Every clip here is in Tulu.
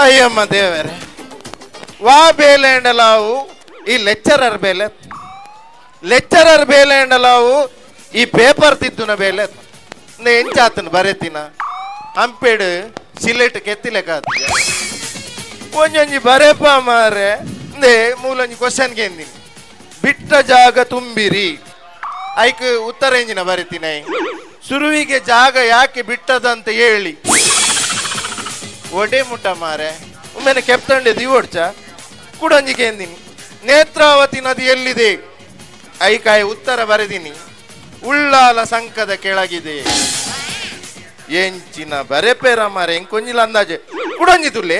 Ayyamma ದೇವರೇ ವಾ ಬೇಲೆ ಅಂಡಲಾವು ಈ ಲೆಕ್ಚರರ್ ಬೇಲೆ ಲೆಕ್ಚರರ್ ಬೇಲೆ ಅಂಡಲಾವು ಈ ಪೇಪರ್ ತಿದ್ದುನ ಬೇಲೆ ಎಂಚಾತನ ಬರೆತಿನ ಹಂಪೇಡು ಸಿಲೆಟ್ ಕೆತ್ತಿಲೆಕಾತ ಒಂಜೊಂಜಿ ಬರೇಪ ಮಾರೆ ಇಂದೇ ಮೂಲೊಂಜಿ ಕ್ವಶನ್ಗೆ ಎಂದಿನಿ ಬಿಟ್ಟ ಜಾಗ ತುಂಬಿರಿ ಐಕ್ ಉತ್ತರ ಎಂಜಿನ ಬರೆತಿನ ಸುರುವಿಗೆ ಜಾಗ ಯಾಕೆ ಬಿಟ್ಟದಂತ ಹೇಳಿ ಒಡೆ ಮುಟ್ಟ ಮಾರೆ ಒಮ್ಮೆನೆ ಕೆಪ್ತಂಡೆ ದಿವೋಡ್ಚ ಕುಡಂಜಿಗೆ ಎಂದಿನಿ ನೇತ್ರಾವತಿ ನದಿ ಎಲ್ಲಿದೆ ಐಕಾಯಿ ಉತ್ತರ ಬರೆದಿನಿ ಉಳ್ಳಾಲ ಸಂಕದ ಕೆಳಗಿದೆ ಎಂಚಿನ ಬರೆಪೇರ ಮಾರೆ ಎಂಕೊಂಜಿಲ್ಲ ಅಂದಾಜೆ ಕುಡಂಜಿ ತುಲೆ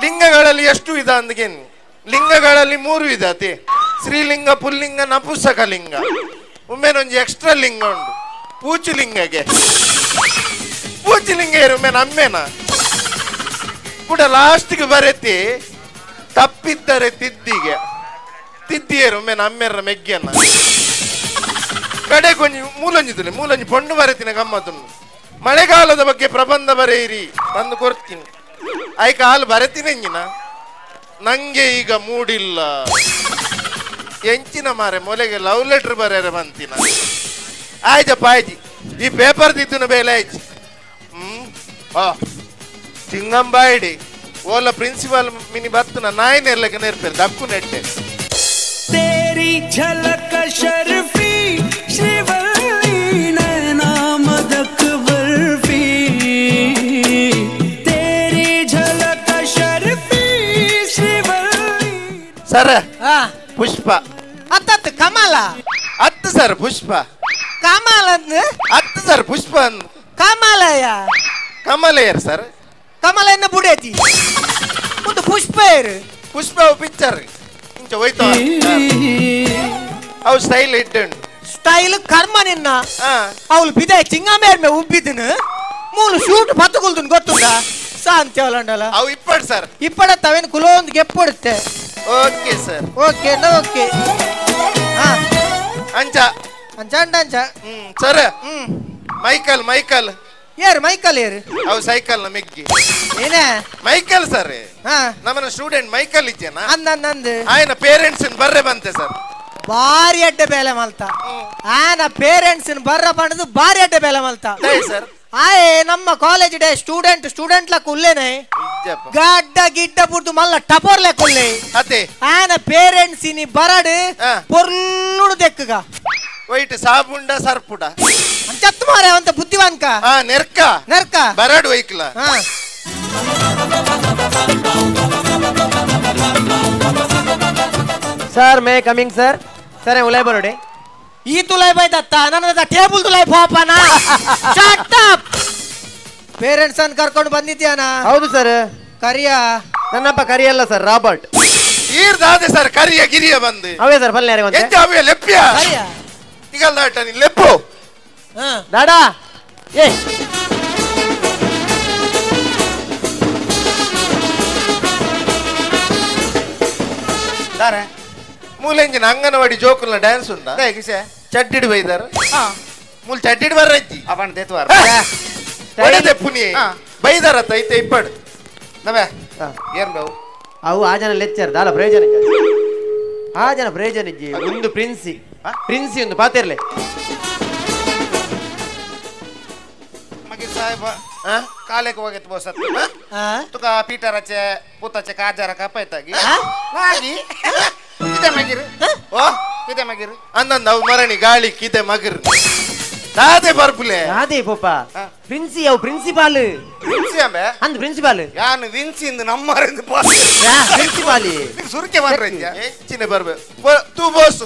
ಲಿಂಗಗಳಲ್ಲಿ ಎಷ್ಟು ವಿಧ ಅಂದ್ಗೇನು ಲಿಂಗಗಳಲ್ಲಿ 3 ವಿಧ ಅತೆ ಸ್ತ್ರೀಲಿಂಗ ಪುಲ್ಲಿಂಗ ನಪುಂಸಕ ಲಿಂಗ ಒಮ್ಮೆನೊಂಜಿ ಎಕ್ಸ್ಟ್ರಾ ಲಿಂಗ ಉಂಟು ಪೂಚುಲಿಂಗಗೆ ಪೂಚುಲಿಂಗ ಒಮ್ಮೆ ನಮ್ಮೇನ ಕೂಡ ಲಾಸ್ಟ್ಗೆ ಬರೆತಿ ತಪ್ಪಿದ್ದರೆ ತಿದ್ದಿಗೆ ತಿದ್ದಿಯರು ಒಮ್ಮೆ ನಮ್ಮೆರ ಮೆಗ್ಗೆನ ಕಡೆ ಕೊಂಜಿ ಮೂಲಂಜಿ ತುಲೆ ಮೂಲಂಜಿ ಪೊಣ್ಣು ಬರೆತಿನ ಗಮ್ಮತ್ತುಂಡು ಮಳೆಗಾಲದ ಬಗ್ಗೆ ಪ್ರಬಂಧ ಬರೆಯಿರಿ ಬಂದು ಕೊಡ್ತೀನಿ ಆಯ್ಕ ಹಾಲು ಬರೆತೀನಿ ಎಂಜಿನ ನಂಗೆ ಈಗ ಮೂಡಿಲ್ಲ ಎಂಚಿನ ಮಾರೆ ಮೊಲೆಗೆ ಲವ್ ಲೆಟರ್ ಬರೆಯರೆ ಬಂತಿನ ಆಯ್ತಪ್ಪ ಆಯ್ತು ಈ ಪೇಪರ್ ತಿದ್ದುನ ಬೇಲೆ ಆಯ್ತು ಚಿಂಗಂಬಾಯಿಡಿ ಓಲ ಪ್ರಿನ್ಸಿಪಾಲ್ ಮಿನಿ ಬತ್ತನ ನಾಯಿನೆಲ್ಲಕ್ಕೆ ನೇರ್ಪೇರು ದಕ್ಕು ನೆಟ್ಟೆ ತೇರಿ ಝಲಕ್ ಶರ್ಫಿ ಶ್ರೀವಲ್ಲಿ ನೈನಾ ಮದಕ್ ಬರ್ಫಿ ತೇರಿ ಝಲಕ್ ಶರ್ಫಿ ಶ್ರೀವಲ್ಲಿ ಸರ್ ಪುಷ್ಪ ಅತ್ತತ್ತು ಕಮಲ ಅತ್ತು ಸರ್ ಪುಷ್ಪ ಕಮಲ ಅತ್ತು ಸರ್ ಪುಷ್ಪ ಕಮಲಯ ಕಮಲಯರ್ ಸರ್ ಕಮಲ ಎನ್ನ ಬುಡೇತಿ ಒಂದು ಪುಷ್ಪ ಇರು ಪುಷ್ಪ ಪಿಕ್ಚರ್ ಇಂಚ ಹೋಯ್ತು ಅವು ಸ್ಟೈಲ್ ಇಟ್ಟು ಸ್ಟೈಲ್ ಕರ್ಮ ನಿನ್ನ ಅವಳು ಬಿದೆ ಚಿಂಗಮೇರ್ಮೆ ಉಬ್ಬಿದನು ಮೂಲು ಶೂಟ್ ಪತ್ತುಕೊಲ್ದನ್ ಗೊತ್ತುಂಡ ಶಾಂತಿ ಅವಲಂಡಲ್ಲ ಅವು ಇಪ್ಪಡು ಸರ್ ಇಪ್ಪಡತ್ತ ಅವೇನು ಕುಲೊಂದು ಗೆಪ್ಪಡುತ್ತೆ okay sir okay okay ಅಂಚ ಅಂಚ ಅಂಡ ಅಂಚ sir Michael Michael ಏರು ಮೈಕಲ್ ಏರು ಅವು ಸೈಕಲ್ ನ ಮೆಗ್ಗಿ ಏನೇ ಮೈಕಲ್ ಸರ್ ನಮ್ಮನ ಸ್ಟೂಡೆಂಟ್ ಮೈಕಲ್ ಇದ್ದೇನಾ ಅಂದ ಆಯನ ಪೇರೆಂಟ್ಸ್ ಬರ್ರೆ ಬಂತೆ ಸರ್ ಬಾರಿ ಅಡ್ಡ ಬೇಲೆ ಮಲ್ತ ಆನ ಪೇರೆಂಟ್ಸ್ ಬರ್ರ ಪಂಡದು ಬಾರಿ ಅಡ್ಡ ಬೇಲೆ ಮಲ್ತ ಸರ್ ಆಯೇ ನಮ್ಮ college day student student ಲಕ್ಕ ಉಲ್ಲೇನೆ ಗಡ್ಡ ಗಿಡ್ಡ ಬುಡ್ದು ಮಲ್ಲ ಟಪೋರ್ ಲೆಕ್ಕ ಉಲ್ಲೆ ಅದೇ ಆನ ಪೇರೆಂಟ್ಸ್ ಇನಿ ಬರಡು ಪೊರ್ಲುಡು ದೆಕ್ಕಗ ವೈಟ್ ಸಾಬುಂಡ ಸರ್ಪುಡ ಅಂಚತ್ತು ಮಾರೆ ಅವಂತ ಬುದ್ಧಿವಾನ್ಕ ನೆರ್ಕ ನೆರ್ಕ ಬರಡು ವೈಕ್ಲ sir may coming sir sir ಉಲೈ ಬರೋಡೆ ಈ ತುಲೈ ಬೈದತ್ತ ನನ್ನ ಟೇಬಲ್ ತುಲೈ ಪಾಪನ shut up parents ಅನ್ನು ಕರ್ಕೊಂಡು ಬಂದಿದ್ಯಾನ ಹೌದು ಸರ್ ಕರಿಯ ನನ್ನಪ್ಪ ಕರಿಯಲ್ಲ ಸರ್ ರಾಬರ್ಟ್ ಈರ್ದಾದೆ ಸರ್ ಕರಿಯ ಗಿರಿಯ ಬಂದು ಅವೇ ಸರ್ ಬಲ್ಲೆ ಎಂತ ಅವೇ ಲೆಪ್ಪಿಯ ಕರಿಯ ಈಗಲ್ಲ ನೀನ್ ಲೆಪ್ಪು ದಾಡಾ ಏ ಸರ್ ಮೂಲೆಂಜಿನ ಅಂಗನವಾಡಿ ಜೋಕುಲ್ನ ಡ್ಯಾನ್ಸ್ ಉಂಟಾ ಚಡ್ಡಿಡ್ ಬೈದಾರ ಮೂಲ ಚಡ್ಡಿಡ್ ಬರ್ರಜ್ಜಿ ಪುನಿ ಬೈದಾರ ತೈತೆ ಇಪ್ಪಡು ನವೇ ಏನ್ ಬೇವು ಅವು ಆ ಜನ ಲೆಕ್ಚರ್ ದಾಲ ಪ್ರಯೋಜನ ಆ ಜನ ಪ್ರಯೋಜನ ಇಜ್ಜಿ ಒಂದು ಪ್ರಿನ್ಸಿ ಪ್ರಿನ್ಸಿ ಒಂದು ಪಾತಿರ್ಲೆ ಮಗಿ ಸಾಹೇಬ ಕಾಲೇಕ್ ಹೋಗಿತ್ತು ಬೋಸ ತುಕ ಪೀಟರಚೆ ಪೂತಚೆ ಕಾಜಾರ ಕಪ್ಪಾಯ್ತಾಗಿ ನಾಗಿ ಕಿದೆ ಮಗಿರು ಓ ಕಿದೆ ಮಗಿರು ಅಂದಂದ ಅವು ಮರಣಿ ಗಾಳಿ ಕಿದೆ ಮಗಿರು ದಾದೆ ಬರ್ಪುಲೆ ದಾದೆ ಪೋಪ ಪ್ರಿನ್ಸಿ ಅವು ಪ್ರಿನ್ಸಿಪಾಲ್ ಪ್ರಿನ್ಸಿ ಅಂಬೆ ಅಂದ್ ಪ್ರಿನ್ಸಿಪಾಲ್ ಯಾನು ವಿನ್ಸಿ ಇಂದು ನಮ್ಮರಿಂದ ಪ್ರಿನ್ಸಿಪಾಲ್ ಸುರುಕೆ ಮಾಡ್ರೆ ಹೆಚ್ಚಿನ ಬರ್ಬೇಕು ತೂ ಬೋಸ್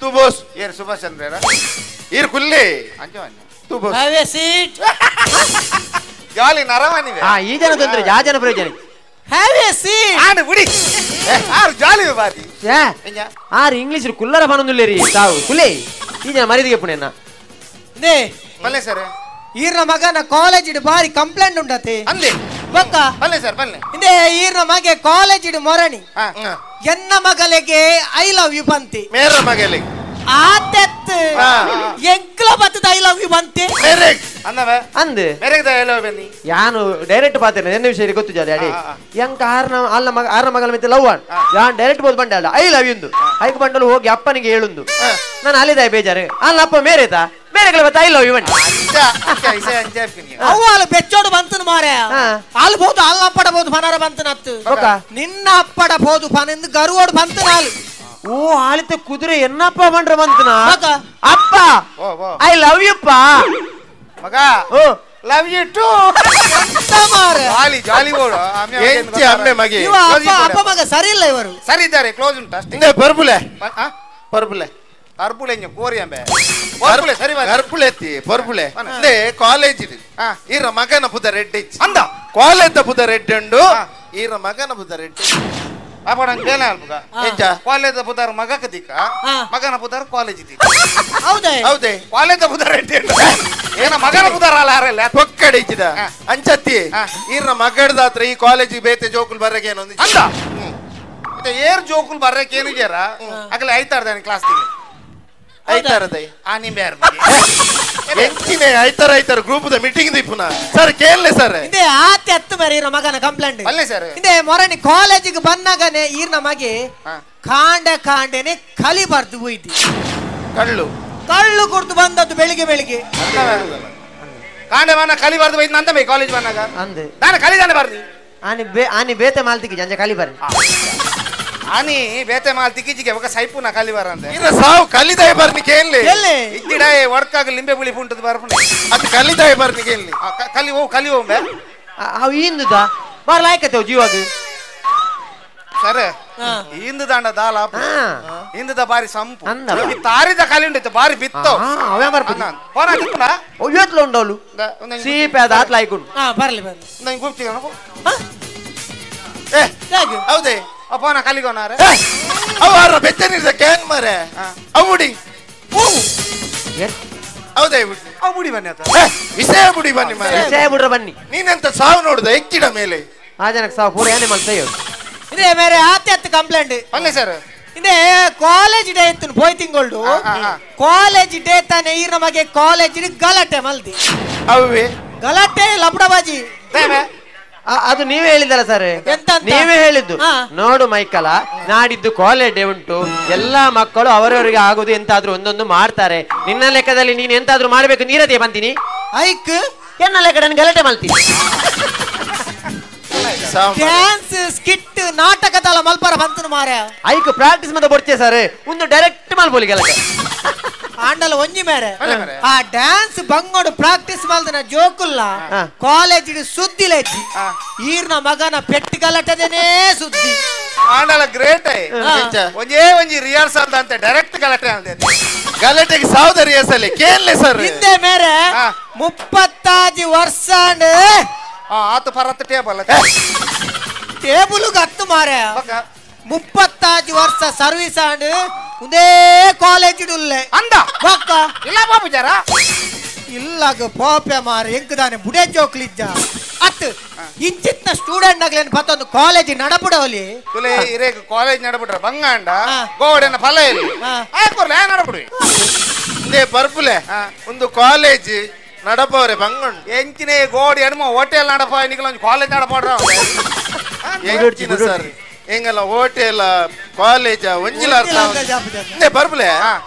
ತೂ ಬೋಸ್ ಏರು ಸುಭಾಷ್ ಚಂದ್ರ ಈರ್ ಕುಲ್ಲಿ ಅಂಚ ತೂ Bose have a seat jolly ನರವನಿವೆ ಈ ಜನ ತೊಂದ್ರೆ ಯಾ ಜನ ಪ್ರಯೋಜನ have A seat ಆನು ಬಿಡಿ ಆರು ಜಾಲಿ ಬಾರಿ ಆರು ಇಂಗ್ಲಿಷ್ ಕುಲ್ಲರ ಪನೊಂದುಲ್ಲೇರಿ ತಾವು ಕುಲೆ ಈ ಜನ ಮರಿದಿಗೆ ಪುಣೆನ ನೇ ಬಲ್ಲೆ ಸರ್ ಈರ್ನ ಮಗನ ಕಾಲೇಜ್ ಇಡು ಬಾರಿ ಕಂಪ್ಲೇಂಟ್ ಉಂಟತೆ ಅಂದೆ ಬೊಕ್ಕ ಬಲ್ಲೆ ಸರ್ ಬಲ್ಲೆ ಇಂದೇ ಈರ್ನ ಮಗೆ ಕಾಲೇಜ್ ಇಡು ಮೊರಣಿ ಎನ್ನ ಮಗಲಿಗೆ I love you ಪಂತಿ ಮೇರ ಮಗಲಿಗೆ ಆತೆತ್ ಎಂಕ್ಲ ಬತ್ತದ I love you ಬಂತೆ ಅಂದವೆ ಅಂದ್ ಮೇರೆಗೆ I love ಬನ್ನಿ ಯಾನು ಡೈರೆಕ್ಟ್ ಪಾತೇನೆ ಎನ್ನ ವಿಷಯ ಗೊತ್ತು ಜಾಲಿ ಅಡಿ ಎಂಕ ಆರ್ನ ಅಲ್ಲ ಮಗ ಆರ್ನ ಮಗಲ ಮಿತ್ತ ಲವ್ ಅನ್ ಯಾನ್ ಡೈರೆಕ್ಟ್ ಬೋದು ಬಂಡೆ ಅಲ್ಲ I love you hike bundle ಹೋಗಿ ಅಪ್ಪನಿಗೆ ಹೇಳುಂದು ನಾನು ಅಲ್ಲಿದ ಬೇಜಾರು ಅಲ್ಲ ಅಪ್ಪ ಮೇರೇತಾ ಮೇರೆಗಳ ಬತ್ತ I love you ಬಂಡಿ ಅವು ಅಲ್ಲಿ ಬೆಚ್ಚೋಡು ಬಂತನು ಮಾರೆ ಅಲ್ಲಿ ಬೋದು ಅಲ್ಲ ಅಪ್ಪಡ ಬೋದು ಫನಾರ ಬಂತನತ್ತು ನಿನ್ನ ಅಪ್ಪಡ ಬೋದು ಫನಿಂದ ಗರುವೋಡು ಬಂತನ ಅಲ್ಲಿ ಓ ಆಳಿತ ಕುದುರೆ ಎನ್ನಪ್ಪ ಬಂಡ್ರ ಬಂತನ ಅಪ್ಪ I love you ಪಾ ಮಗ ಓ love you to ಮಾರೆ ಜಾಲಿ ಜಾಲಿ ಓಡು ಎಂಚಿ ಅಮ್ಮೆ ಮಗೆ ಇವ ಅಪ್ಪ ಅಪ್ಪ ಮಗ ಸರಿ ಇಲ್ಲ ಇವರು ಸರಿ ಇದ್ದಾರೆ ಕ್ಲೋಸ್ ಉಂಟು ಅಷ್ಟೇ ಇಂದೆ ಪರ್ಬುಲೆ ಪರ್ಬುಲೆ ಪರ್ಬುಲೆ ಇಂಜ ಕೋರಿ ಅಂಬೆ ಪರ್ಬುಲೆ ಸರಿ ಪರ್ಬುಲೆ ತಿ ಪರ್ಬುಲೆ ಇಂದೆ ಕಾಲೇಜ್ ಇದೆ ಈರ ಮಗನ ಪುದ ರೆಡ್ಡಿ ಅಂದ ಕಾಲೇಜ್ ಪುದ ರೆಡ್ಡಿ ಉಂಡು ಈರ ಮಗನ ಪುದ ರೆಡ್ಡಿ ಅಪ್ಪ ನಂಗೆ ಬೇಲೆ ಅಲ್ಪಗ ಎಂಚ ಕಾಲೇಜ್ ಪುದಾರ್ ಮಗಕ ದಿಕ್ಕ ಮಗನ ಪುದಾರ್ ಕಾಲೇಜ್ ದಿಕ್ಕ ಹೌದೇ ಹೌದೇ ಕಾಲೇಜ್ ಪುದಾರ್ ರೆಡ್ಡಿ ಏನ ಮಗನ ಪುದಾರ್ ಅಲ್ಲ ಅರಲ್ಲ ಪೊಕ್ಕಡೆ ಇಚ್ಚಿದ ಅಂಚತ್ತಿ ಈರ ಮಗಡ್ದಾತ್ರ ಈ ಕಾಲೇಜ್ ಬೇತೆ ಜೋಕುಲ್ ಬರಕ್ಕೆ ಏನೊಂದು ಅಂದ ಮತ್ತೆ ಏರ್ ಜೋಕುಲ್ ಬರಕ್ಕೆ ಏನಿಗ್ಯಾರ ಅಗಲ ಐತಾರ್ದಾನೆ ಕ್ಲಾಸ್ ತಿಂಗ್ ಐತಾರದೈ ಆ ನಿಂಬೆ ಯಾರು ಎಂಚಿನೇ ಐತಾರ ಐತಾರ group the meeting ದಿಪ್ಪುನ sir ಕೇಳಲೆ sir ಇಂದೆ ಆತೆ ಹತ್ತು ಮೇರೆ ಈರ ಮಗನ ಕಂಪ್ಲೇಂಟ್ ಅಲ್ಲೇ ಸರ್ ಇಂದೆ ಮೊರನಿ ಕಾಲೇಜಿಗೆ ಬಂದಾಗನೆ ಈರ್ನ ಮಗೆ ಕಾಂಡೆ ಕಾಂಡೆನೆ ಕಲಿ ಬರ್ದು ಹೋಯ್ತಿ ಕಳ್ಳು ಕಳ್ಳು ಕುಡ್ದು ಬಂದದ್ದು ಬೆಳಿಗ್ಗೆ ಬೆಳಿಗ್ಗೆ ಕಾಂಡೆ ಬಾನ ಕಲಿ ಬರ್ದು ಹೋಯ್ತು ನಂದ ಮೇ ಕಾಲೇಜ್ ಬಂದಾಗ ಅಂದೆ ನಾನು ಕಲಿದಾನೆ ಬರ್ದಿ ಆನಿ ಬೇ ಆನಿ ಬೇತೆ ಮಾಲ್ತಿಗೆ ಜಂಜ ಕಲಿ ಬರ್ರಿ ಆನಿ ಬೇತೆ ಮಾಲ್ ತಿಕ್ಕಿಜಿಗೆ ఒక ಸೈಪುನ ಕಲಿ ಬರಂದೆ ಇರ ಸಾವು ಕಲಿದಾಯ ಬರ್ನಿ ಕೇಳಿ ಎಲ್ಲಿ ಇದ್ದಿಡ ವರ್ಕಾಗ ಲಿಂಬೆ ಬುಳಿ ಪುಂಟದ ಬರ್ಪುನೆ ಅದು ಕಲಿದಾಯ ಬರ್ನಿ ಕೇಳಿ ಕಲಿ ಓ ಕಲಿ ಓಂಬೆ ಅವು ಇಂದುದ ಬಾರ್ ಲಾಯ್ಕತ್ತೇವು ಜೀವಾಗ ಸರ್ ಇಂದು ದಾಂಡ ದಾಲ ಇಂದುದ ಬಾರಿ ಸಂಪು ಈ ತಾರಿದ ಕಲಿ ಉಂಡಿತ್ತು ಬಾರಿ ಬಿತ್ತೋ ಅವೇ ಬರ್ಪುನ ಫೋನ್ ಹಾಕಿತ್ತುನ ಒಯ್ಯತ್ಲ ಉಂಡವಳು ಸೀಪೆ ಅದ ಆತ್ಲ ಆಯ್ಕೊಂಡು ಬರ್ಲಿ ಬರ್ಲಿ ನಂಗೆ ಗುಪ್ತಿಗ ಏ ಹೌದೇ ಅಪ್ಪನ ಕಲಿಗೋನಾರೆ ಅವ ಬೆಚ್ಚನಿರ್ದ can ಮಾರೆ ಅವುಡಿ ಹೌದೇ ಅವು ಬುಡಿ ಬನ್ನಿ ಆತ ವಿಷಯ ಬುಡಿ ಬನ್ನಿ ಮಾರೆ ವಿಷಯ ಬಿಡ್ರ ಬನ್ನಿ ನೀನೆಂತ ಸಾವು ನೋಡುದ ಎಕ್ಕಿಡ ಮೇಲೆ ಆ ಜನಕ್ಕೆ ಸಾವು ಪೂರ ಏನೇ ಮಾಡ್ತಾ ಇದೇ ಮೇರೆ ಆತೆ ಹತ್ತು ಕಂಪ್ಲೇಂಟ್ ಬನ್ನಿ ಸರ್ ಇದೇ ಕಾಲೇಜ್ ಡೇ ಇತ್ತು ಪೋಯ್ ತಿಂಗಳು ಕಾಲೇಜ್ ಡೇ ತಾನೆ ಈ ನಮಗೆ ಕಾಲೇಜ್ ಗಲಾಟೆ ಮಲ್ದಿ ಅವೇ ಗಲಾಟೆ ಲಪಡಬಾಜಿ ಅದು ನೀವೇ ಹೇಳಿದಲ್ಲ ಸರ್, ನೀವೇ ಹೇಳಿದ್ದು. ನೋಡು ಮೈಕಲ, ನಾಡಿದ್ದು ಕಾಲೇಜ್ ಡೇ ಉಂಟು, ಎಲ್ಲಾ ಮಕ್ಕಳು ಅವರವರಿಗೆ ಆಗುದು ಎಂತಾದ್ರೂ ಒಂದೊಂದು ಮಾಡ್ತಾರೆ. ನಿನ್ನ ಲೆಕ್ಕದಲ್ಲಿ ನೀನ್ ಎಂತಾದ್ರೂ ಮಾಡ್ಬೇಕು ನೀರದೇ ಬಂತೀನಿ ಐಕ್ ಎನ್ನ ಲೆಕ್ಕ ನಾನು ಗಲಾಟೆ ಮಾಡ್ತೀನಿ. ಡ್ಯಾನ್ಸ್ ಸ್ಕಿಟ್ ನಾಟಕದಲ್ಲ ಮಲ್ಪರ ಬಂತನು ಮಾರೆ ಐಕ್ ಪ್ರಾಕ್ಟೀಸ್ ಮತ್ತೆ ಬರ್ತೀಯ ಸರ್, ಒಂದು ಡೈರೆಕ್ಟ್ ಮಲ್ಪೋಲಿ ಗಲಾಟೆ ಆಂಡಲ ಒಂಜಿ ಮೇರೆ ಆ ಡ್ಯಾನ್ಸ್ ಬಂಗೋಡು ಪ್ರಾಕ್ಟೀಸ್ ಮಲ್ದನ ಜೋಕುಲ್ಲ ಕಾಲೇಜ್ ಸುದ್ದಿ ಲೇಚಿ ಈರ್ನ ಮಗನ ಪೆಟ್ಟು ಗಲಾಟೆದೇನೇ ಸುದ್ದಿ. ಆಂಡಲ ಗ್ರೇಟ್ ಒಂಜೇ ಒಂಜಿ ರಿಹರ್ಸಲ್ ಅಂತ ಡೈರೆಕ್ಟ್ ಗಲಾಟೆ ಅಂದೆ ಗಲಾಟೆಗೆ ಸಾವದ ರಿಹರ್ಸಲ್ ಕೇಳಲೆ ಸರ್. ಹಿಂದೆ ಮೇರೆ 35 ವರ್ಷ ಆತ ಪರತ್ ಟೇಬಲ್ ಟೇಬಲ್ ಹತ್ತು ಮಾರೆ 35 ವರ್ಷ ಸರ್ವಿಸ್ ಆಂಡ್ ಒಂದೇ ಕಾಲೇಜ್ ಉಲ್ಲೆ ಅಂದ ಬಕ್ಕ ಇಲ್ಲ ಬಾಬು ಜರ ಇಲ್ಲಾಗ ಪಾಪೆ ಮಾರೆ ಎಂಕದಾನೆ ಬುಡೆ ಜೋಕ್ಲಿಜ್ಜ ಅತ್ ಇಂಚಿತ್ನ ಸ್ಟೂಡೆಂಟ್ ಆಗ್ಲೇನು ಪತ್ತೊಂದು ಕಾಲೇಜ್ ನಡಪುಡವಲಿ ತುಲೆ ಇರೇಗ ಕಾಲೇಜ್ ನಡಬಿಟ್ರ ಬಂಗಾಂಡ ಗೋಡೆನ ಫಲ ಇಲ್ಲ ಆಯ್ಕೊರ್ಲೆ ನಡಪುಡಿ ಇದೇ ಪರ್ಪುಲೆ ಒಂದು ಕಾಲೇಜ್ ನಡಪವರೆ ಬಂಗಂಡು ಎಂಚಿನೇ ಗೋಡಿ ಎಡಮ ಹೋಟೆಲ್ ನಡಪ ನಿಗಲ ಒಂದು ಕಾಲೇಜ್ ನಡಪಾಡ್ರ ಎಂಚಿನ ಸರ್ ಎಂಗಲ್ಲ ಹೋಟೆಲ್ ಕಾಲೇಜ ಒಂಜಿಲ ಅರ್ಥ ಪರ್ಪುಲೆ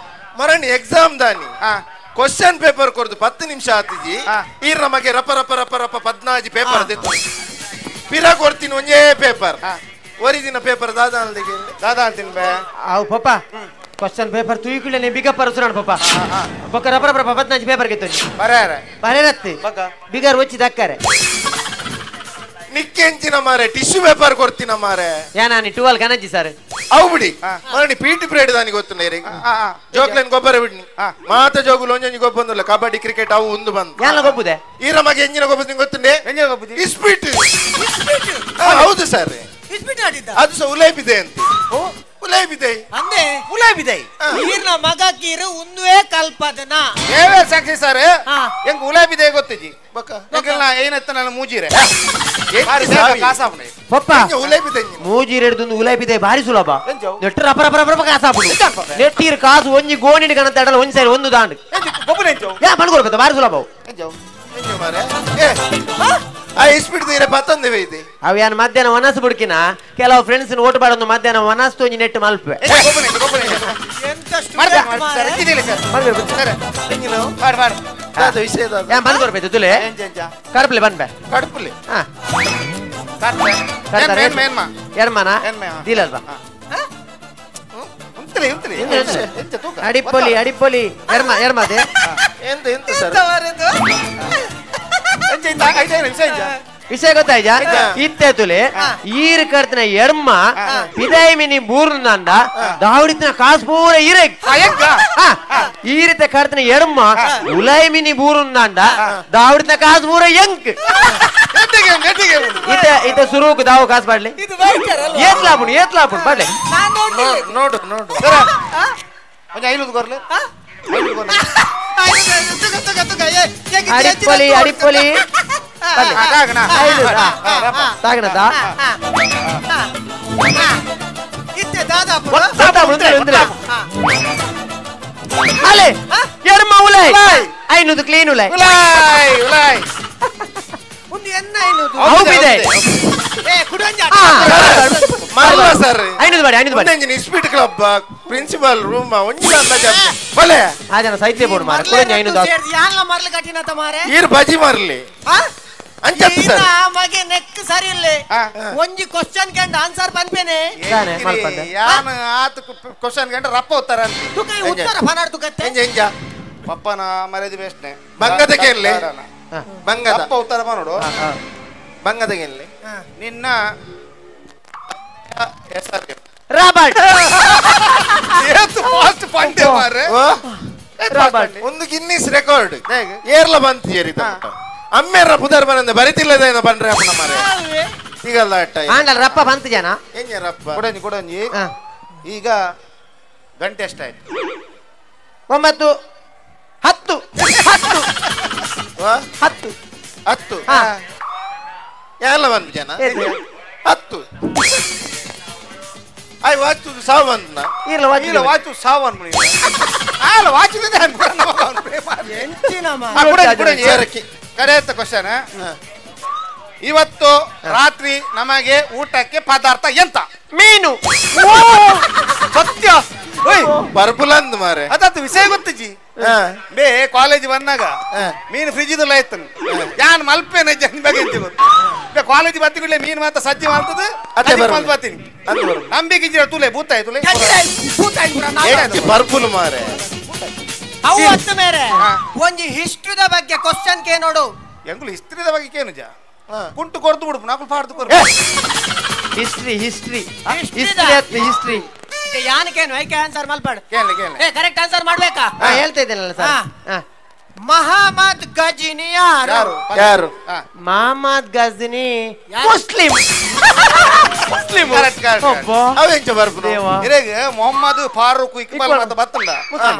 ಮರಣಿ ಎಕ್ಸಾಮ್ ದಾನಿ ಕ್ವಶನ್ ಪೇಪರ್ ಕೊರದು 10 ನಿಮಿಷ ಆತಿಜಿ ಈರ್ ನಮಗೆ ರಪ ರಪ ರಪ ರಪ 14 ಪೇಪರ್ ದಿತ್ತು ಪಿರ ಕೊಡ್ತೀನಿ ಒಂದೇ ಪೇಪರ್ ಒರಿದಿನ ಪೇಪರ್ ದಾದಾ ಅಲ್ದಿಗೆ ದಾದಾ ಅಂತೀನಿ ಬೇ ಅವು ಪಪ್ಪ ಕ್ವಶನ್ ಪೇಪರ್ ತೂಯಿಕುಳ್ಳನೆ ಬಿಗ ಪರಸುರಾಣ ಪಪ್ಪ ಬೊಕ್ಕ ರಪ ರಪ 14 ಪೇಪರ್ ಗೆತ್ತು ಬರೇರೆ ಬರೇರತ್ತಿ ಬಿಗರ್ ಒಚ್ಚಿ ದಕ್ಕರೆ ನಿಕ್ಕೆಂಚಿನ ಮಾರೆ ಟಿಶ್ಯೂ ಪೇಪರ್ ಕೊಡ್ತೀನ ಮಾರೆ ಯಾನಿ 12 ಕನಜಿ ಸರ್ ಅವು ಬಿಡಿ ಮರಣಿ ಪಿಟಿ ಪಿರಿಯಡ್ ದಾನಿ ಗೊತ್ತು ಜೋಕ್ಲೈನ್ ಗೊಬ್ಬರ ಬಿಡ್ನಿ ಮಾತ ಜೋಗುಲು ಒಂಜೊಂಜಿ ಗೊಬ್ಬಂದಿಲ್ಲ ಕಬಡ್ಡಿ ಕ್ರಿಕೆಟ್ ಅವು ಒಂದು ಬಂದು ಯಾನ ಗೊಬ್ಬುದೆ ಈರ ಮಗೆ ಎಂಜಿನ ಗೊಬ್ಬ ನಿಂಗೆ ಗೊತ್ತುಂಡೆ ಇಸ್ಪೀಟ್ ಹೌದು ಸರ್ ಅದು ಸಹ ಉಲೇಬಿದೆ ಅಂತ ಉಲೇಬಿದೆ ಅಂದೆ ಉಲೇಬಿದೆ ಈರ್ನ ಮಗ ಕೀರು ಒಂದುವೇ ಕಲ್ಪದನ ಏವೇ ಸಾಕ್ಷಿ ಸರ್ ಹೆಂಗ್ ಉಲೇಬಿದೆ ಗೊತ್ತಿಜಿ ಬಕ್ಕ ಏನತ್ತ ನಾನು ಮೂಜಿರೆ ಪಪ್ಪ ಮೂಜಿ ರೆಡ್ದು ಉಲೈಪಿದೆ ಬಾರಿ ಸುಲಭ ನೆಟ್ಟು ರಪ ರಪ ರಪ ಕಾಸಾಪುಡು ನೆಟ್ಟೀರು ಕಾಸು ಒಂಜಿ ಗೋಣಿಡಿ ಕಣತ ಅಡಲ ಒಂಜಿ ಸೈಡ್ ಒಂದು ದಾಂಡು ಯಾ ಮಣ್ಕೊಡ್ಬೇಕು ಬಾರಿ ಸುಲಭ ಅವು ಯಾನ್ ಮಧ್ಯಾಹ್ನ ವನಸ್ ಬುಡ್ಕಿನ ಕೆಲವು ಫ್ರೆಂಡ್ಸ್ ಓಟ್ ಬಾಡೊಂದು ಮಧ್ಯಾಹ್ನ ವನಸ್ ಒಂಜಿ ನೆಟ್ಟು ಮಲ್ಪೆ ಬಂದ್ ತುಲೆ ಕಡಪಲೆ ಬಂದ್ಬೆ ಕಡಪಲೆ ಎರ್ಮನ ದೀಲಲ್ವಾ ಅಡಿಪೊಲಿ ಅಡಿಪೊಲಿ ಎರ್ಮ ಎರ್ಮದೆ ಎಂತ ಎಂತ ಸರ್ ವಿಷಯ ಗೊತ್ತಾಯ್ತಾ ಇತ್ತೆ ತುಲೆ ಈರ್ ಕರ್ತನ ಎರ್ಮ ಪಿದಾಯಿ ಬೂರ್ನಂದ ದಾವಡಿತನ ಕಾಸು ಪೂರ ಈರೆ ಈ ರೀತಿ ಕರ್ತನ ಎರ್ಮ ಉಲೈ ಮಿನಿ ಬೂರುಂದ ದಾವಡಿತನ ಕಾಸು ಪೂರ ಎಂಕ್ ಇತ ಇತ ಸುರುಕ್ ದಾವು ಕಾಸು ಬಾಡ್ಲಿ ಏತ್ಲಾಪುಣು ಏತ್ಲಾಪುಣು ಬಾಡ್ಲೆ ನೋಡು ನೋಡು ಐನೂರು ಕೊರ್ಲೆ ಅಡಿಪೊಲಿ ಅಡಿಪೊಲಿ ಕ್ಲೀನ್ ಉಲೈ ಇಸ್ಪೀಟ್ club principal room ಸಾಹಿತ್ಯ ಬೋರ್ಡ್ ಮಾರ ಈರ್ ಬಜಿ ಮಾರ್ಲಿ ಮಗೆ ನೆಕ್ ಸರಿ ಇಲ್ಲ ಒಂಜಿ ಕ್ವಶನ್ ಕಂಡ ಆನ್ಸರ್ ಪನ್ಪೇನೆ ಯಾನ್ ಆತ ಕ್ವಶನ್ ಕಂಡ ರಪ್ಪ ಉತ್ತರ ತುಕ ಉತ್ತರ ಫನಾಡ್ ತುಕತ್ತೆ ಎಂಜ ಎಂಜ ಪಪ್ಪನ ಮರ್ಯಾದೆ ಬೇಸ್ನೆ ಬಂಗದ ಕೇಳ್ಲೆ ಬಂಗದ ರಪ್ಪ ಉತ್ತರ ನೋಡು ಬಂಗದ ಕೇಳ್ಲೆ ನಿನ್ನ ಹೆಸರು ರಾಬರ್ಟ್ ಏತು ಫಾಸ್ಟ್ ಪಂಡೆ ಮಾರ್ರೆ ರಾಬರ್ಟ್ ಒಂದು ಗಿನ್ನಿಸ್ ರೆಕಾರ್ಡ್ ಏರ್ಲ ಬಂತು ಏರಿತ ಅಮ್ಮೇರ ಪುದರ್ ಬರಂದೆ ಬರಿತಿಲ್ಲದೇನ ಬಂದ್ರೆ ಅಪ್ಪನ ಮಾರೆ ಸಿಗಲ್ಲ ಅಟ್ಟ ಆಂಡಲ್ ರಪ್ಪ ಬಂತು ಜನ ಎಂಜ ರಪ್ಪ ಕೊಡಂಜಿ ಕೊಡಂಜಿ ಈಗ ಗಂಟೆ ಎಷ್ಟಾಯ್ತು 9 10 10 10 10 ಎಲ್ಲ ಬಂದು ಜನ 10 I watch ಸಾವು ಬಂದ ಇಲ್ಲ ಇಲ್ಲ ವಾಚು ಸಾವು ಅನ್ಬಿಡಿ ಅಲ್ಲ ವಾಚ್ ಇದೆ ಅನ್ಬಿಡ ಕಡೆಯ ಕ್ವಶನ್ ಇವತ್ತು ರಾತ್ರಿ ನಮಗೆ ಊಟಕ್ಕೆ ಪದಾರ್ಥ ಎಂತ ಮೀನು ಸತ್ಯ ಪರ್ಪುಲಂದ್ ಮಾರೆ ಅದಾತು ವಿಷಯ ಗೊತ್ತಜಿ ಬೇ ಕಾಲೇಜ್ ಬಂದಾಗ ಮೀನು ಫ್ರಿಜ್ ಇದೆಲ್ಲ ಇತ್ತು ಯಾನ್ ಮಲ್ಪೇನೆ ಜನ ಬಗ್ಗೆ ಗೊತ್ತು ಕಾಲೇಜ್ ಬರ್ತೀನಿ ಮೀನು ಮಾತ್ರ ಸಜ್ಜೆ ಮಾಡ್ತದೆ ಅದೇ ಬರ್ತೀನಿ ನಂಬಿಕೆ ಇದ್ದೀರ ತುಲೆ ಭೂತ ತುಲೆ ಪರ್ಪುಲ್ ಮಾರೆ ಅವು ಅತ್ತು ಮೇರೆ ಒಂಜಿ ಹಿಸ್ಟ್ರಿದ ಬಗ್ಗೆ ಕ್ವಶನ್ ಕೆ ನೋಡು ಎಂಗುಲು ಹಿಸ್ಟ್ರಿದ ಬಗ್ಗೆ ಕೇನು ಜಾ ಕುಂಟು ಕೊರ್ದು ಬಿಡು ನಾಕು ಫಾಡ್ದು ಕೊರ್ದು history history history ಅತ್ತು ಹಿಸ್ಟ್ರಿ ಯಾನ್ ಕೇನು ಐಕೆ ಆನ್ಸರ್ ಮಲ್ಪಾಡು ಕೇಳಿ ಕೇಳಿ ಏ ಕರೆಕ್ಟ್ ಆನ್ಸರ್ ಮಾಡ್ಬೇಕಾ ಹೇಳ್ತಾ ಇದ್ದೇನಲ್ಲ ಸರ್ ಮಹಮ್ಮದ್ ಗಜಿನಿ ಯಾರು ಯಾರು Mohammed ಗಜಿನಿ Muslim Muslim correct correct ಅವೆಂಚ ಬರ್ಪುನು ಇರೆಗೆ Mohammed Farooq Iqbal ಮತ ಬತ್ತಂದ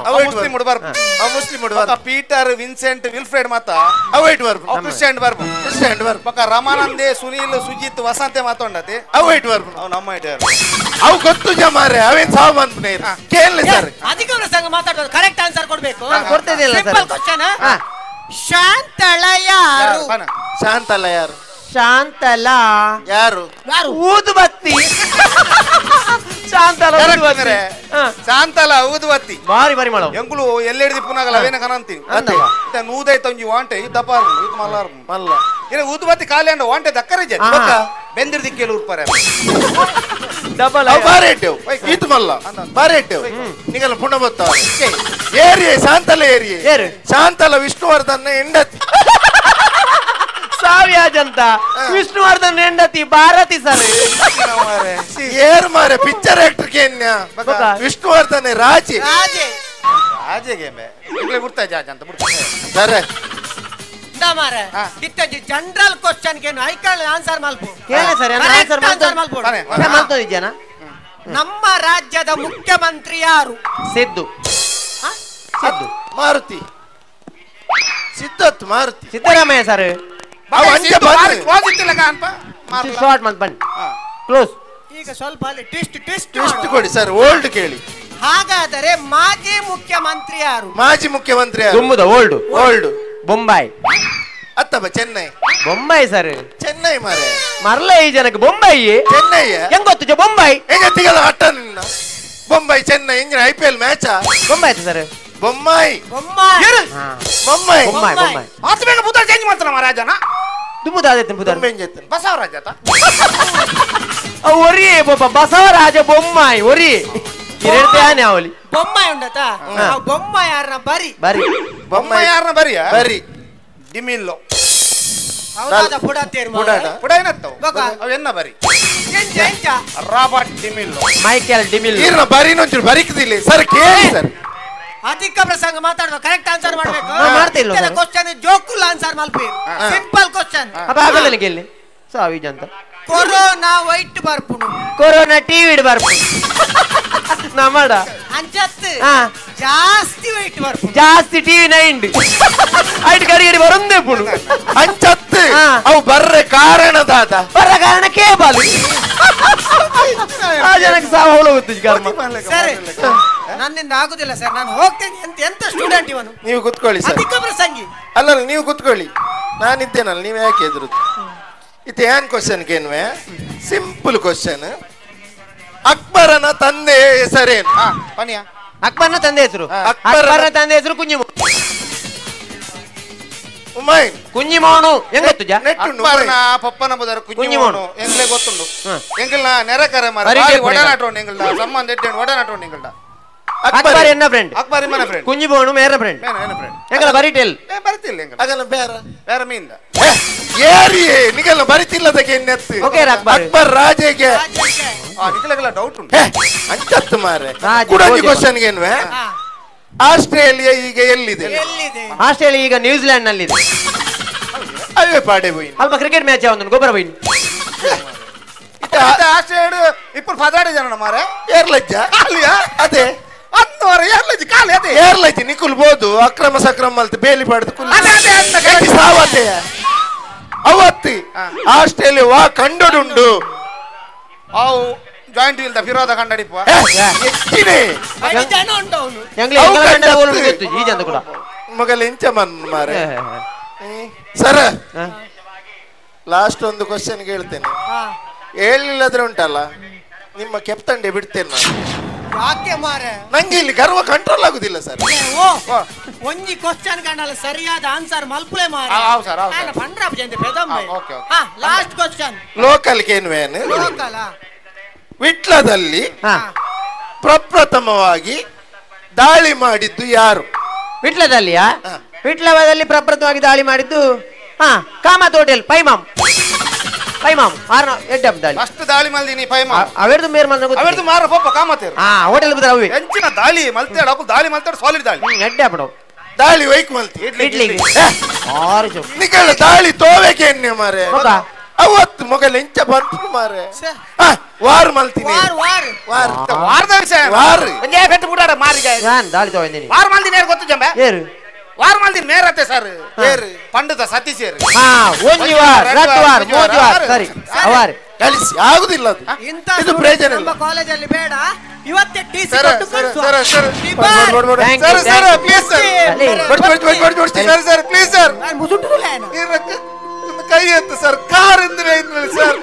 ಅವ ಮುಸ್ಲಿಂ ಉಡು ಬರ್ಪು ಅವ ಮುಸ್ಲಿಂ ಉಡು ಬರ್ಪು Peter Vincent Wilfred ಮತ ಅವ it ಬರ್ಪು ಅವ ಕ್ರಿಶ್ಚಿಯನ್ ಬರ್ಪು ಕ್ರಿಶ್ಚಿಯನ್ ಬರ್ಪು ಪಕ್ಕ ರಮಾನಂದೆ ಸುನೀಲ್ ಸುಜಿತ್ ವಸಂತೆ ಮಾತೊಂಡತೆ ಅವ it ಬರ್ಪು ಅವ ನಮ್ಮ it ಅವು ಗೊತ್ತು ಜಮಾರೆ ಅವೇನ್ ಸಾವು ಬಂದ್ಪುನೆ ಕೇಳಲಿ ಸರ್ ಅಧಿಕ ಪ್ರಸಂಗ ಮಾತಾಡೋದು ಕರೆಕ್ಟ್ ಆನ್ಸರ್ ಕೊಡ್ಬೇಕು ಕೊಡ್ತಾ ಇದೆಯಲ್ಲ sir simple question Shantala ಯಾರು ಶಾಂತಲ ಯಾರು ಶಾಂತಲ ಯಾರು ಯಾರು ಊದುಬತ್ತಿ ಶಾಂತಲ ಊದುಬತ್ತಿ ಶಾಂತಲ ಊದುಬತ್ತಿ ಬಾರಿ ಬಾರಿ ಮಾಡೋ ಎಂಗುಲು ಎಲ್ಲೆಡ್ದಿ ಪುನಾಗಲ ಅವೇನ ಕನಂತೀನಿ ಇತ್ತ ನೂದೈತ ಒಂಜಿ ವಾಂಟೆ ಇತ್ತ ಪಾರು ಇತ್ತು ಮಲ್ಲಾರು ಮಲ್ಲ ಇರ ಊದುಬತ್ತಿ ಖಾಲಿ ಅಂಡ ವಾಂಟೆ ದಕ್ಕರೆ ಜೆ ಬೆಂದಿರ್ದಿ ಕೇಳು ಉರ್ಪರೆ ಡಬಲ್ ಅವು ಬಾರಿ ಇಟ್ಟೆವು ಇತ್ತು ಮಲ್ಲ ಬಾರಿ ಇಟ್ಟೆವು ನಿಗಲ್ಲ ಪುಣ ಬತ್ತ ಏರಿಯೆ ಶಾಂತಲ ಏರಿಯೆ ಏರು ಶಾಂತಲ ವಿಷ್ಣುವರ್ಧನ್ ಹೆಂಡತಿ ಸಾವಿಯಾಜಂತ ವಿಷ್ಣುವರ್ಧನ್ ಹೆಂಡತಿ ಭಾರತಿ ಸರ್ ಏರ್ ಮಾರೆ ಪಿಕ್ಚರ್ ಆಕ್ಟರ್ ಕೇನ್ಯ ವಿಷ್ಣುವರ್ಧನ್ ರಾಜಿ ರಾಜೆ ರಾಜೆಗೆ ಇಗ್ಲೇ ಬಿಡ್ತಾ ಜಾಜ್ ಅಂತ ಬಿಡ್ತಾ ಸರ್ ಮಾರೆ ಇತ್ತೆಜಿ ಜನರಲ್ ಕ್ವಶನ್ ಕೇನು ಐಕಾಲ್ ಆನ್ಸರ್ ಮಲ್ಪು ಕೇಳ ಸರ್ ಆನ್ಸರ್ ಮಲ್ಪು ಮಲ್ತೋದಿದ್ಯಾನ ನಮ್ಮ ರಾಜ್ಯದ ಮುಖ್ಯಮಂತ್ರಿ ಯಾರು ಸಿದ್ದು ಸಿದ್ದು ಮಾರುತಿ ಸಿದ್ದತ್ ಮಾರುತಿ ಸಿದ್ದರಾಮಯ್ಯ ಸರ್ ಅನ್ಪ ಶಾರ್ಟ್ ಮಂತ್ ಬನ್ನಿ ಕ್ಲೋಸ್. ಈಗ ಸ್ವಲ್ಪ ಅಲ್ಲಿ twist twist twist ಕೊಡಿ ಸರ್, ಓಲ್ಡ್ ಕೇಳಿ. ಹಾಗಾದರೆ ಮಾಜಿ ಮುಖ್ಯಮಂತ್ರಿ ಯಾರು? ಮಾಜಿ ಮುಖ್ಯಮಂತ್ರಿ ಯಾರು? ದುಮ್ಮುದ ಓಲ್ಡ್ ಓಲ್ಡ್ ಬೊಂಬಾಯಿ ಅತ್ತಬ ಚೆನ್ನೈ. ಬೊಂಬಾಯಿ ಸರ್, ಚೆನ್ನೈ ಮಾರೆ ಮರಲ ಈ ಜನಕ್ಕೆ ಬೊಂಬಾಯಿ ಚೆನ್ನೈ ಹೆಂಗ್ ಗೊತ್ತು? ಬೊಂಬಾಯಿ ಹೆಂಗ ತಿಗಲ ಅಟ್ಟ ನಿನ್ನ Bombay Chennai ಹೆಂಗಿನ IPL match Bombay sir. Bommai Bommai Bommai Bommai Bommai ಆತ ಬೇಗ ಬುದ್ಧ ಚೇಂಜ್ ಮಾಡ್ತಾನ ಮಹಾರಾಜನ ದುಮ್ಮುದ ಆದೈತೆ ಬುದ್ಧ ಬಸವರಾಜ ಒರಿ ಬಸವರಾಜ ಬೊಮ್ಮಾಯಿ ಒರಿ ಅವಲಿ ಬೊಮ್ಮಾಯಿ ಉಂಡತ ಬೊಮ್ಮಾಯಿ ಯಾರನ್ನ ಬರಿ ಬರಿ ಬೊಮ್ಮಾಯಿ ಯಾರನ್ನ ಬರಿಯ ಬರಿ ಡಿಮಿಲ್ಲೋ ಹೌದಾದ ಪುಡತೇರ್ ಪುಡ ಏನತ್ತವು ಅವು ಎನ್ನ ಬರಿ ರಾಬರ್ಟ್ ಡಿಮಿಲ್ಲೋ ಮೈಕೆಲ್ ಡಿಮಿಲ್ಲೋ ಈರ್ನ ಬರಿನೊಂಚೂರು ಬರಿಕದಿಲ್ಲ ಸರ್, ಕೇಳಿ ಸರ್. ಅಧಿಕ ಪ್ರಸಂಗ ಮಾತಾಡುವ ಕರೆಕ್ಟ್ ಆನ್ಸರ್ ಮಾಡಬೇಕು. ಮಾಡ್ತಿಲ್ಲ ಕ್ವಶನ್ ಜೋಕುಲ್ ಆನ್ಸರ್ ಮಲ್ಪಿ ಸಿಂಪಲ್ ಕ್ವಶನ್. ಅಪ್ಪ ಆಗಲ್ಲ ಗೆಲ್ಲಿ ಸಾವಿಜ ಅಂತ. ಕೊರೋನಾ ವೈಟ್ ಬರ್ಪುನು ಕೊರೋನಾ ಟಿವಿ ಬರ್ಪುನು ನಮ್ಮಡ ಅಂಚತ್ ಜಾಸ್ತಿ ವೈಟ್ ಬರ್ಪುನು ಜಾಸ್ತಿ ಟಿವಿ ನೈನ್ ಐಟ್ ಗಡಿ ಗಡಿ ಬರಂದೇ ಪುಡು ಅಂಚತ್ ಅವು ಬರ್ರೆ ಕಾರಣ ದಾದ ಬರ್ರ ಕಾರಣ ಕೇಬಲ್ ಆ ಜನಕ್ಕೆ ಸಾವು ಹೋಗುತ್ತೆ ಕರ್ಮ ಸರ್. ನನ್ನಿಂದ ಆಗುದಿಲ್ಲ ಸರ್, ನಾನು ಹೋಗ್ತೇನೆ. ಎಂತ ಎಂತ ಸ್ಟೂಡೆಂಟ್ ಇವನು. ನೀವು ಕೂತ್ಕೊಳ್ಳಿ ಸರ್. ಅಧಿಕ ಪ್ರಸಂಗಿ ಅಲ್ಲಲ್ಲ, ನೀವು ಕೂತ್ಕೊಳ್ಳಿ, ನಾನಿದ್ದೇನಲ್ಲ, ನೀವು ಯಾಕೆ ಎದುರುದು? ಇದು ಏನ್ ಕ್ವಶನ್ ಕೇನ್ವೆ, ಸಿಂಪಲ್ ಕ್ವಶನ್. ಅಕ್ಬರನ ತಂದೆ ಹೆಸರೇನು? ಅಕ್ಬರನ ತಂದೆ ಹೆಸರು? ಅಕ್ಬರನ ತಂದೆ ಹೆಸರು ಕುಂಜಿಮೋ ಉಮಾಯಿನ್ ಕುಂಜಿಮೋನು. ಹೆಂಗ್ ಗೊತ್ತು? ಅಕ್ಬರನ ಪಪ್ಪನ ಬದರ ಕುಂಜಿಮೋನು ಎಂಗ್ಲೇ ಗೊತ್ತುಂಡು. ಎಂಗಲ್ನ ನೆರೆಕರೆ ಮಾರ ಒಡನಾಟೋಣ ಎಂಗಲ್ನ ಸಂಬಂಧ ಇಟ್ಟೇನು ಒಡನಾಟೋಣ ಎಂಗಲ್ನ. ಅಕ್ಬರ್ ಎನ್ನ friend? Akbar ಇಮ್ಮನ friend. ಕುಂಜಿಮೋನು Mera friend. ಎಂಗಲ ಬರಿಟೆಲ್ ಬರಿತಿಲ್ಲ ಎಂಗಲ ಆಗಲ್ಲ ಬೇರೆ ಬೇರೆ ಮೀನ್ದ ಏರಿಯೇ ನಿಗಲ್ಲ ಬರಿತಿಲ್ಲದಕ್ಕೆ ಎನ್ನೆತ್ತು. ಓಕೆ ಅಕ್ಬರ್ ಅಕ್ಬರ್ ರಾಜೆಗೆ ಆ ನಿಗಲಗೆಲ್ಲ ಡೌಟ್ ಉಂಟು ಅಂಚತ್ತು ಮಾರೆ. ಕುಡಂಜಿ ಕ್ವಶನ್ ಏನ್ವೆ, ಆಸ್ಟ್ರೇಲಿಯಾ ಈಗ ಎಲ್ಲಿದೆ? ಆಸ್ಟ್ರೇಲಿಯಾ ಈಗ ನ್ಯೂಜಿಲೆಂಡ್ ನಲ್ಲಿದೆ. ಅವೇ ಪಾಡೆ ಹೋಯಿ ಅಲ್ಪ ಕ್ರಿಕೆಟ್ ಮ್ಯಾಚ್ ಯಾವೊಂದು ಗೊಬ್ಬರ ಹೋಯಿ. ಆಸ್ಟ್ರೇಲಿಯಾ ಇಬ್ಬರು ಪದಾಡಿ ಜನ ಮಾರೆ ಏರ್ಲಜ್ಜ ಅದೇ ಏರ್ಲಜ್ಜಿ ನಿಕುಲ್ ಬೋದು ಅಕ್ರಮ ಸಕ್ರಮ ಅಲ್ತ ಬೇಲಿ ಪಡೆದು ಸಾವತೆ ಅವತ್ತಿ ಆಸ್ಟ್ರೇಲಿಯಾ ವಾ ಕಂಡಡುಂಡು ಅವು ಜಾಯಿಂಟ್ ವೀಲ್ ಫಿರೋದ ಕಂಡಡಿಪ್ಪ ಎಚ್ಚಿನೇ ಮಗಲ ಇಂಚ ಮನ್ ಮಾರೆ. ಸರ ಲಾಸ್ಟ್ ಒಂದು ಕ್ವಶನ್ ಕೇಳ್ತೇನೆ, ಹೇಳಿಲ್ಲದ್ರೆ ಉಂಟಲ್ಲ ನಿಮ್ಮ ಕೆಪ್ತಂಡೆ ಬಿಡ್ತೇನೆ ನಾನು. ಯಾಕೆ ಮಾರೆ? ನಂಗೆ ಇಲ್ಲಿ ಗರ್ವ ಕಂಟ್ರೋಲ್ ಆಗುದಿಲ್ಲ ಸರ್. ಒಂಜಿ ಕ್ವಶನ್ ಕಂಡಲ್ಲ ಸರಿಯಾದ ಆನ್ಸರ್ ಮಲ್ಪುಲೆ ಮಾರೆ. Last question local ಕೇನ್ವೇನ್. Local ವಿಟ್ಲದಲ್ಲಿ ಪ್ರಪ್ರಥಮವಾಗಿ ದಾಳಿ ಮಾಡಿದ್ದು ಯಾರು? ವಿಟ್ಲದಲ್ಲಿಯಾ? ವಿಟ್ಲದಲ್ಲಿ ಪ್ರಪ್ರಥಮವಾಗಿ ದಾಳಿ ಮಾಡಿದ್ದು ಹಾ ಕಾಮತ್ ಹೋಟೆಲ್ ಪೈಮಾಮ್. ಪೈಮಾಮ್ ಆರ್ನ ಎಡ್ಡಮ್ ದಾಳಿ ಫಸ್ಟ್ ದಾಳಿ ಮಲ್ದಿನಿ ಪೈಮಾಮ್. ಅವೆರ್ದು ಮೇರ್ ಮಲ್ದ ಗೊತ್ತು. ಅವೆರ್ದು ಮಾರ ಪಪ್ಪ ಕಾಮತೇರು. ಹಾ ಹೋಟೆಲ್ ಬದರ ಅವೆ ಎಂಚಿನ ದಾಳಿ ಮಲ್ತೇಡ ಅಕು ದಾಳಿ ಮಲ್ತೇಡ ಸಾಲಿಡ್ ದಾಳಿ ಎಡ್ಡೆ ಅಪಡೋ ದಾಳಿ ವೈಕ್ ಮಲ್ತಿ ಇಡ್ಲಿ ಆರು ಜೊ ನಿಕಲ ದಾಳಿ ತೋವೆಗೆ ಎನ್ನೆ ಮಾರೆ ಅವತ್ತು ಮೊಗಲ ಎಂಚ ಬಂತು ಮಾರೆ. ವಾರ್ ಮಲ್ತಿನಿ war war war ವಾರದ ವಿಷಯ ವಾರ್ ಒಂದೇ ಪೆಟ್ಟು ಬುಡಾಡ ಮಾರಿಗೆ ನಾನ್ ದಾಳಿ ತೋವೆಂದಿನಿ ವಾರ್ ಮಲ್ದಿನಿ ಏರ್ ಗೊತ್ತು ಜಂಬೆ ಏರು ವಾರ್ ಮಲ್ದಿನಿ ಮೇರತೆ ಸರ್ ಏರು ಪಂಡಿತ ಸತೀಶ್ ಏರು ಹಾ ಒಂಜಿ ವಾರ್ ರಟ್ಟು ವಾರ್ ಮೂಜಿ ವಾರ್ ಸರಿ ಅವಾರ್ ಕಳಿಸಿ ಆಗುದಿಲ್ಲ ಅದು ಇಂತ ಇದು ಪ್ರಯೋಜನ ಇಲ್ಲ ನಮ್ಮ ಕಾಲೇಜ್ ಅಲ್ಲಿ ಬೇಡ. ಇವತ್ತೇ ಟಿಸಿ ಸರ್ ಕೊಟ್ಟು ಸರ್ ಕಳಿಸುವ. Sir sir thank you sir sir please sir ಬಡ್ ಬಡ್ ಬಡ್ ಬಡ್ sir sir please sir ನಾನು ಮುಸುಟುಲ್ಲ ಏನು ಕೈ ಎತ್ತು ಸರ್ ಕಾರ್ ಇಂದ್ರೆ ಸರ್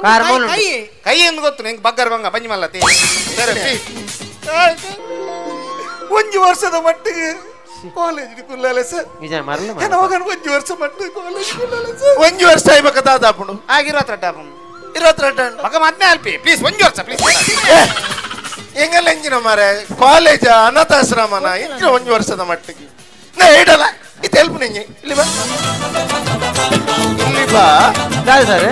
ಕಾರ್ ಮೂಲ ಕೈ ಕೈ ಎಂದು ಗೊತ್ತು ನಿಂಗೆ ಬಗ್ಗರ್ ಬಂಗ ಬಂಜಿ ಮಲ್ಲತಿ ಸರ್ ಪ್ಲೀಸ್ ಒಂದು ವರ್ಷದ ಮಟ್ಟಿಗೆ ಕಾಲೇಜ್ ಕುಲ್ಲಲೆ ಸರ್ ನಿಜ ಮರಲ ನನ್ನ ಮಗನ ಒಂದು ವರ್ಷ ಮಟ್ಟಿಗೆ ಕಾಲೇಜ್ ಕುಲ್ಲಲೆ ಸರ್ ಒಂಜಿ ವರ್ಷ ಆಯ್ಬೇಕದಾದ ಅಪ್ಪನು ಆಗಿರೋ ಹತ್ರ ಇರತ್ರ ಮಗ ಮದ್ಮೆ ಅಲ್ಪಿ ಪ್ಲೀಸ್ ಒಂದು ವರ್ಷ ಪ್ಲೀಸ್ ಎಂಗಲ್ಲ ಎಂಜಿನ ಮಾರೆ ಕಾಲೇಜ್ ಅನಾಥಾಶ್ರಮನ ಎಂಜಿನ ಒಂದು ವರ್ಷದ ಮಟ್ಟಿಗೆ ನಾ ಹೇಳಲ್ಲ ಇದು ಹೆಲ್ಪ್ ನಿಂಗೆ ಇಲ್ಲಿ ಬಾ ಇಲ್ಲಿ ಬಾ ಸರ್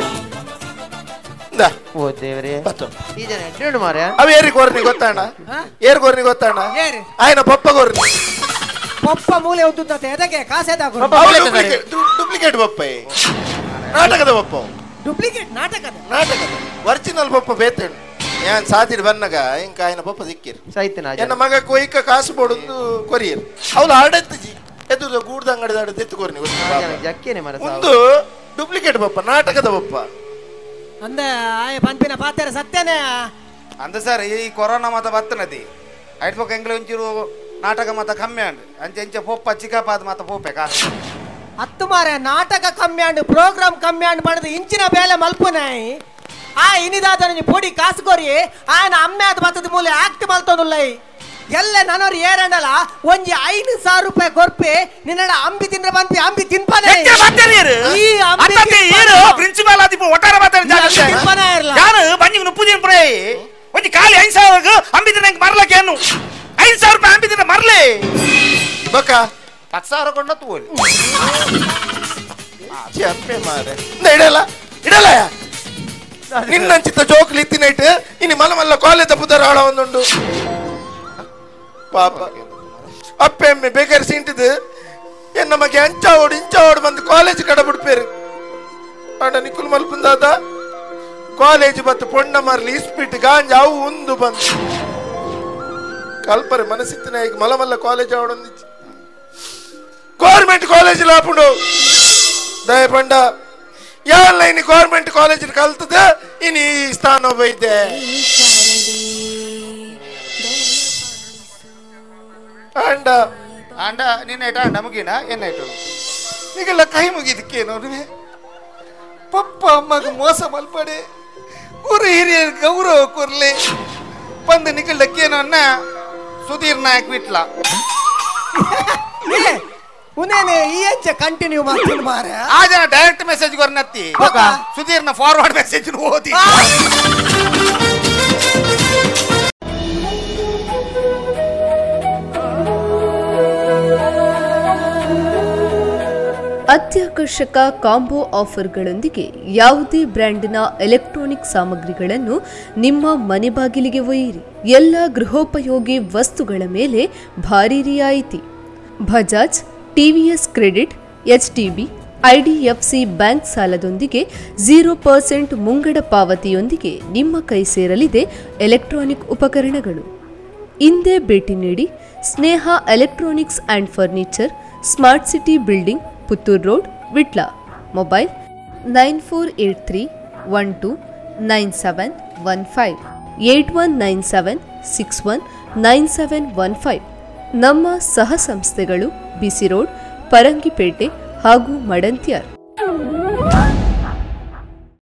ಇಂದ ಓ ದೇವರೇ ಬತ್ತು ಈ ಜನ ಎಡ್ಡು ಮಾರೆ ಅವ ಏರಿ ಕೋರ್ನಿ ಗೊತ್ತಾಣ ಏರ್ ಕೋರ್ನಿ ಗೊತ್ತಾಣ ಏರು. ಆಯ್ನ ಪಪ್ಪ ಕೋರ್ನಿ ಪಪ್ಪ ಮೂಲೆ ಉದ್ದುತ್ತೆ ಎದಕ್ಕೆ ಕಾಸೆದಾಗು ಡೂಪ್ಲಿಕೇಟ್ ಪಪ್ಪ ನಾಟಕದ ಪಪ್ಪ ಡೂಪ್ಲಿಕೇಟ್ ನಾಟಕದ ನಾಟಕದ ಒರಿಜಿನಲ್ ಪಪ್ಪ ಬೇತೇನು ಯಾನ್ ಸಾದಿರ್ ಬನ್ನಗ ಇಂಕ ಆಯ್ನ ಪಪ್ಪ ದಿಕ್ಕಿರ್ ಸೈತನ ಎನ್ನ ಮಗ ಕೊಯ್ಕ ಕಾಸು ಬೋಡೊಂದು ಕೊರಿಯರ್ ಅವಳು ಆಡತ್ತಿ ಎದುರು ಗೂಡ್ದ ಅಂಗಡಿ ಆಡತ್ತೆ ಎತ್ತು ಕೊರ್ನಿ ಜಕ್ಕೇನೆ ಮರ ಒಂದು Duplicate ಬಪ್ಪ ನಾಟಕದ ಬಪ್ಪ ಅಂದ ಆಯ ಪನ್ಪಿನ ಪಾತ್ರ ಸತ್ಯನೇ ಅಂದ ಸರ್ ಈ ಕೊರೋನಾ ಮಾತ ಬತ್ತನದಿ ಐಟ್ಪೊಕ ಎಂಗ್ಲ ಒಂಚೂರು ನಾಟಕ ಮಾತ ಕಮ್ಮಿ ಅಂಡ್ ಅಂಚೆ ಇಂಚೆ ಪೋಪ್ಪ ಚಿಕ್ಕಪ್ಪ ಅದು ಮಾತ ಪೋಪೆ ಕಾಸು ಹತ್ತು ಮಾರೆ ನಾಟಕ ಕಮ್ಮಿ ಅಂಡ್ ಪ್ರೋಗ್ರಾಮ್ ಕಮ್ಮಿ ಅಂಡ್ ಪಣದು ಇಂಚಿನ ಬೇಲೆ ಮಲ್ಪುನಾಯಿ ಆ ಇನಿದಾದ ಪೊಡಿ ಕಾಸು ಕೊರಿ ಆಯನ ಅಮ್ಮೆ ಅದು ಬತ್ತದ ಮೂಲೆ ಆಕ್ಟ್ ಮಲ್ತೊಂದುಲ್ಲೈ ಎಲ್ಲ ನನೋರು ಏರಂಡಲ ಒಂಜಿ 5,000 ರೂಪಾಯಿ ಕೊರ್ಪೆ ನಿನ್ನ ಅಂಬಿ ತಿಂದ್ರೆ ಬಂದ್ವಿ ಅಂಬಿ ತಿನ್ಪಾನೆ ಪ್ರಿನ್ಸಿಪಾಲ್ ಆದಿಪ್ಪು ಒಟ್ಟಾರೆ ಮಾತಾಡಿ ಯಾರು ಬಂಜಿಗೆ ನುಪ್ಪು ತಿನ್ಪುರೇ ಒಂಜಿ ಖಾಲಿ 5,000 ಅಂಬಿ ತಿನ್ನಂಗೆ ಮರ್ಲಕ್ಕೆ ಏನು 5,000 ರೂಪಾಯಿ ಅಂಬಿ ತಿನ್ನ ಮರ್ಲೆ ಬಕ್ಕ 10,000 ಕೊಂಡ ತೂಲಿ ಅಪ್ಪೆ ಮಾರೆ ಇಡಲ್ಲ ಇಡಲ್ಲ ನಿನ್ನಂಚಿತ ಜೋಕ್ಲಿ ಇತ್ತಿನೈಟ್ ಇನ್ನು ಮಲ್ಲ ಮಲ್ಲ ಕಾಲೇಜ್ ಪುದರ ಆಳ ಒಂದುಂಡು ಪಾಪ ಅಪ್ಪೆ ಅಮ್ಮೆ ಬೇಕಾದ್ರೆ ಸಿಂಟಿದು ಎನ್ನ ಮಗೆ ಅಂಚಾವೋಡು ಇಂಚಾವೋಡು ಬಂದು ಕಾಲೇಜ್ ಕಡ ಬಿಡ್ಪೇರು ಅಣ್ಣ ನಿಕ್ಕುಲ್ ಮಲ್ಪುಂದಾದ ಕಾಲೇಜ್ ಬತ್ತು ಪೊಣ್ಣ ಮಾರ್ಲಿ ಇಸ್ಪಿಟ್ ಗಾಂಜಾ ಅವು ಒಂದು ಬಂದು ಕಲ್ಪರೆ ಮನಸ್ಸಿತ್ತಿನ ಈಗ ಮಲ ಮಲ್ಲ ಕಾಲೇಜ್ ಆವಡೊಂದಿಚ್ಚಿ ಗೌರ್ಮೆಂಟ್ ಕಾಲೇಜ್ ಲಾಪುಂಡು ದಯಪಂಡ ಯಾಲ್ಲ ಇನ್ನು ಗೌರ್ಮೆಂಟ್ ಕಾಲೇಜ್ ಕಲ್ತದ ಇನ್ನು ಈ ಸ್ಥಾನ ಬೈದೆ ಅಂಡ ಅಂಡ ನಿನ್ನ ಅಂಡ ಮುಗಿನ ಏನಾಯ್ತು ಈಗೆಲ್ಲ ಕೈ ಮುಗಿದಕ್ಕೇನು ಪಪ್ಪ ಅಮ್ಮಗ ಮೋಸ ಮಲ್ಪಡೆ ಗುರು ಹಿರಿಯರ್ ಗೌರವ ಕೊರ್ಲಿ ಬಂದು ನಿಖಿಲ್ಡಕ್ಕೇನು ಅನ್ನ ಸುಧೀರ್ ನಾಯಕ್ ವಿಟ್ಲ ಉನೇನೆ ಈ ಅಂಚೆ ಕಂಟಿನ್ಯೂ ಮಾಡ್ತೀನಿ ಮಾರ ಆ ಜನ ಡೈರೆಕ್ಟ್ ಮೆಸೇಜ್ ಕೊರ್ನತ್ತಿ ಸುಧೀರ್ನ ಫಾರ್ವರ್ಡ್ ಮೆಸೇಜ್ ಓದಿ ಅತ್ಯಾಕರ್ಷಕ ಕಾಂಬೋ ಆಫರ್ಗಳೊಂದಿಗೆ ಯಾವುದೇ ಬ್ರ್ಯಾಂಡಿನ ಎಲೆಕ್ಟ್ರಾನಿಕ್ ಸಾಮಗ್ರಿಗಳನ್ನು ನಿಮ್ಮ ಮನೆ ಬಾಗಿಲಿಗೆ ಒಯ್ಯಿರಿ. ಎಲ್ಲ ಗೃಹೋಪಯೋಗಿ ವಸ್ತುಗಳ ಮೇಲೆ ಭಾರಿ ರಿಯಾಯಿತಿ. Bajaj, TVS credit, HDB, IDFC bank ಸಾಲದೊಂದಿಗೆ 0% ಮುಂಗಡ ಪಾವತಿಯೊಂದಿಗೆ ನಿಮ್ಮ ಕೈ ಸೇರಲಿದೆ ಎಲೆಕ್ಟ್ರಾನಿಕ್ ಉಪಕರಣಗಳು. ಇಂದೇ ಭೇಟಿ ನೀಡಿ Sneha electronics and furniture, smart city building, Puttur road, Vitla. Mobile 9483 12 9715 8197 61 9715. ನಮ್ಮ ಸಹ ಸಂಸ್ಥೆಗಳು ಬಿಸಿ ರೋಡ್, ಪರಂಗಿಪೇಟೆ ಹಾಗೂ ಮಡಂತ್ಯಾರ್.